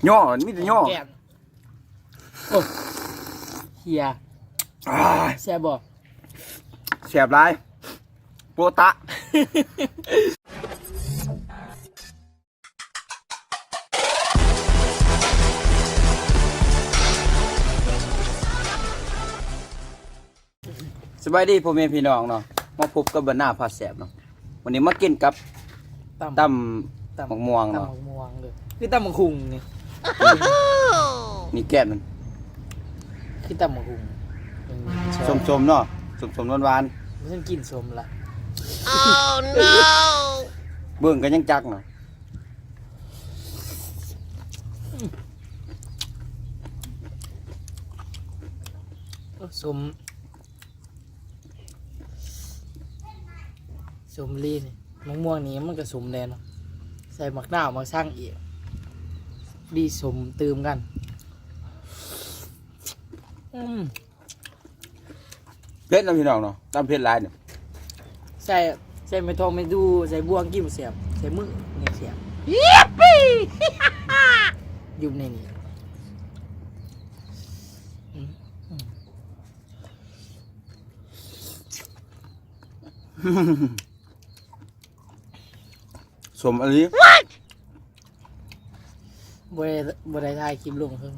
ຍໍ້ ມີແຕ່ຍໍ້ ແກງ ໂອ້ ເຮຍ ອ້າຍ ແຊບບໍ່? ແຊບຫຼາຍ ໂປະຕະ. ສະບາຍດີພໍ່ແມ່ພີ່ນ້ອງເນາະ ມາພົບກັບບັນນາພາແຊບເນາະ. ວັນນີ້ມາກິນກັບ ຕຳ ຕຳ ຕຳບັກມ່ວງເນາະ ຕຳບັກມ່ວງເດີ ຄືຕຳບັກຫຸ່ງນີ້ ນີ້ແກ້ມມັນ ຄືຕຳບັກຫຸ່ງ ສົ້ມໆເນາະ ສົ້ມໆຫວານໆ ບໍ່ທັນກິນສົ້ມລະ ເບິ່ງກໍຍັງຈັກເນາະ. ໂອ້ ສົ້ມ ສົ້ມອີ່ຫຼີນີ້ ມະມ່ວງນີ້ມັນກໍສົ້ມແດ່ເນາະ ໃສ່ໝາກນາວໝາກສັງອີກ ດີສົ້ມຕື່ມກັນ ອືມ. ເຜັດເນາະພີ່ນ້ອງເນາະ ຕຳເຜັດຫຼາຍນີ້ ໃສ່ ໃສ່ໄມ້ທອງໄມ້ດູ່ ໃສ່ບ່ວງກິນແຊບ ໃສ່ມືນີ້ແຊບ ຢູບໃນນີ້ ອືມ ອືມ ສົ້ມອີ່ຫຼີ ບໍ່ໄດ້ ບໍ່ໄດ້ຖ່າຍຄລິບລົງເພິ່ນ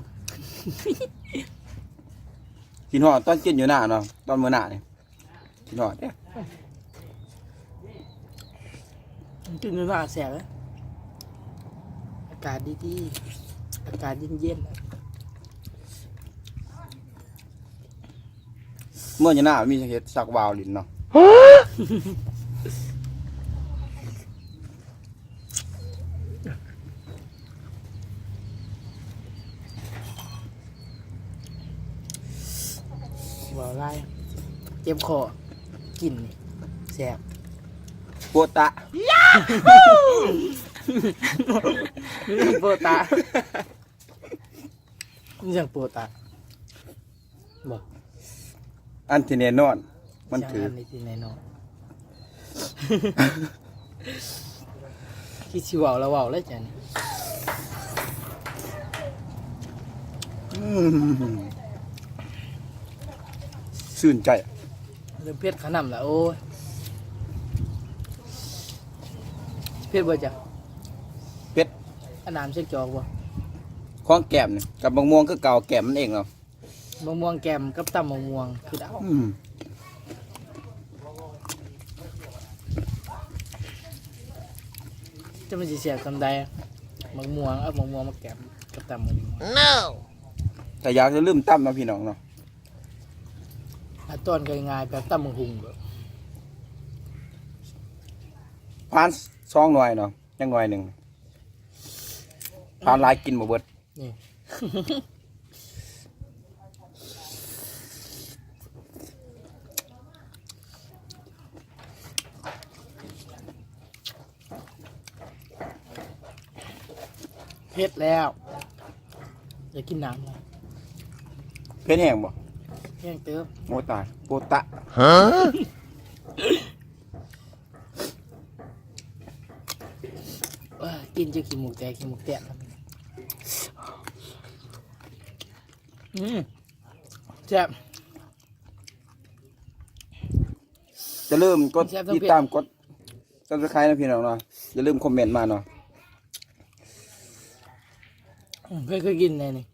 ຄິດຮອດຕອນກິນຢູ່ນາເນາະ ຕອນມື້ໜ້ານີ້ ກິນຮອດເດ້ ກິນຢູ່ນາແຊບເດ້ ອາກາດດີໆ ອາກາດເຢັນໆ. ເມື່ອຍານາມີຫຍັງເຮັດ ຊັກວາວຫຼິ້ນເນາະ ວາວຫຼາຍ ເຈັບຄໍ ກິນນີ້ແຊບ ໂປະຕະ ໂປະຕະ ອີຫຍັງໂປະຕະ ບໍ່ ອັນທີ່ແນ່ນອນ ມັນຖືກ ອັນນີ້ທີ່ແນ່ນອນ ທີ່ຊິເວົ້າລະເວົ້າແລ້ວຈັ່ງນີ້ ອືມ ຊື່ນໃຈ ເລີ່ມເຜັດຂະໜ່ຳລະ ໂອ້ຍ ເຜັດບໍ່ຈະ ເຜັດ ອານາມເຊັກຈອກບໍ່ ຂອງແກ້ມນີ້ ກັບບັກມ່ວງຄືເກົ່າ ແກ້ມມັນເອງເນາະ. ມະມ່ວງແກມກັບຕຳມະມ່ວງຄືດາວ ອືມ ຈະມັນຊິແຊບສ່ຳໃດ ມະມ່ວງ ເອົາມະມ່ວງມາແກມກັບຕຳມະມ່ວງ ຖ້າຢາກຈະລືມຕຳເນາະພີ່ນ້ອງເນາະ ຂັ້ນຕອນກໍງ່າຍແບບຕຳບັກຫຸ່ງ ຜ່ານສອງໜ່ວຍເນາະ ຍັງໜ່ວຍໜຶ່ງ ຜ່ານຫຼາຍກິນບໍ່ເບິດ. ນີ້ ເຜັດແລ້ວ ຢາກກິນນ້ຳແລ້ວ ເຜັດແຮງບໍ່? ແຮງເຕີບ ໂອ້ຕາຍ ໂປະຕະ ຮະ? ເອີ ກິນຈົນຂີ້ມູກແຕກ ຂີ້ມູກແຕກ ອືມ ແຊບ ຢ່າລືມກົດຕິດຕາມ ກົດ Subscribe ນະພີ່ນ້ອງເນາະ ຢ່າລືມຄອມເມັນມາເນາະ ອືມ ເຄີຍ ເຄີຍກິນແດ່ນີ້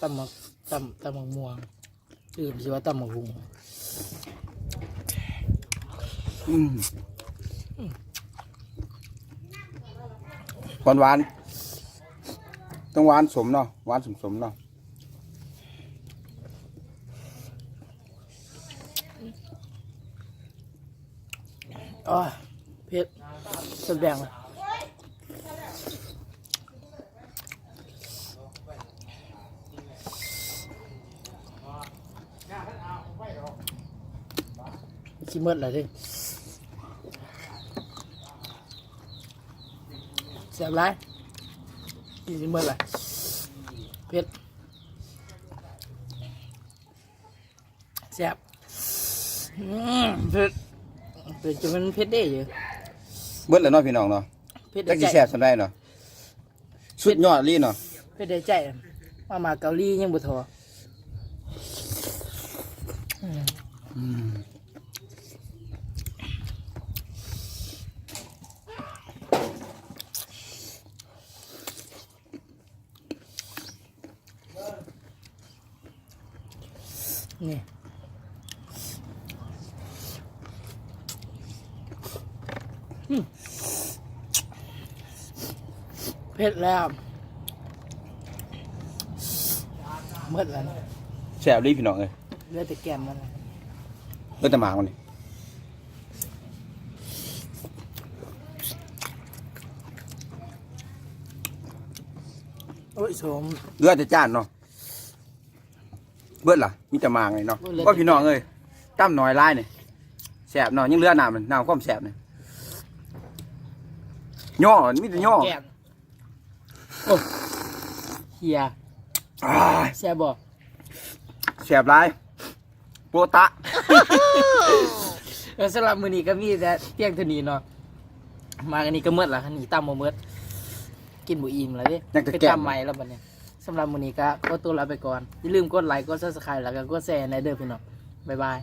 ຕຳໝາກ ຕຳ ຕຳໝາກມ່ວງ ອື່ນຊິວ່າຕຳໝາກຫຸ່ງ ອືມ ຫວານໆ ທັງຫວານສົມເນາະ ຫວານສົມໆເນາະ ໂອ້ຍ ເຜັດ ສົມແດງ ຊິໝົດແລ້ວເດ້ ແຊບຫຼາຍ ກິນຊິໝົດແລ້ວ ເຜັດ ແຊບ ອືມ ເຜັດ ເປັນຈັ່ງມັນເຜັດເດ້ຢູ່ ເບິດແລ້ວເນາະພີ່ນ້ອງເນາະ ເຜັດ ຈັກຊິແຊບສ່ຳໃດເນາະ ສຸດຍອດອີ່ຫຼີເນາະ ປັນໃດໃຈ ມາມ່າເກົາຫຼີຍັງບໍ່ທໍ້. ອືມ ອືມ ນີ້ ອືມ ເຜັດແລ້ວ ໝົດແລ້ວນະ ແຊບອີ່ຫຼີພີ່ນ້ອງເອີຍ ເຫຼືອແຕ່ແກ້ມມັນ ເຫຼືອແຕ່ໝາກມັນນີ້. ໂອ້ຍ ສົມ ເຫຼືອແຕ່ຈານເນາະ ເບິດລະ ມີແຕ່ໝາກນີ້ເນາະ. ໂອ້ຍ ເຫຼືອແຕ່ ໂອ້ຍ ພີ່ນ້ອງເອີຍ ຕຳໜ້ອຍຫຼາຍນີ້ ແຊບເນາະ ຍັງເຫຼືອນ້ຳ ນ້ຳຄວາມແຊບນີ້ ຍໍ້ ມີແຕ່ຍໍ້ ແກ້ມ ໂອ້ຍ ເຮຍ ອ້າຍ ແຊບບໍ່? ແຊບຫຼາຍ ໂປະຕະ. ເອີ ສຳລັບມື້ນີ້ກໍມີແຕ່ພຽງເທົ່ານີ້ເນາະ ມາອັນນີ້ກໍໝົດລະ ອັນນີ້ຕຳບໍ່ໝົດ ກິນບໍ່ອີ່ມລະເດ້ ຍັງແຕ່ ໄປຕຳໃໝ່ລະບັດນີ້. ສຳລັບມື້ນີ້ກໍຂໍຕົວລາໄປກ່ອນ ຢ່າລືມກົດໄລ ກົດ Subscribe ແລ້ວກໍກົດແຊໃຫ້ແດ່ເດີພີ່ນ້ອງ ບາຍບາຍ.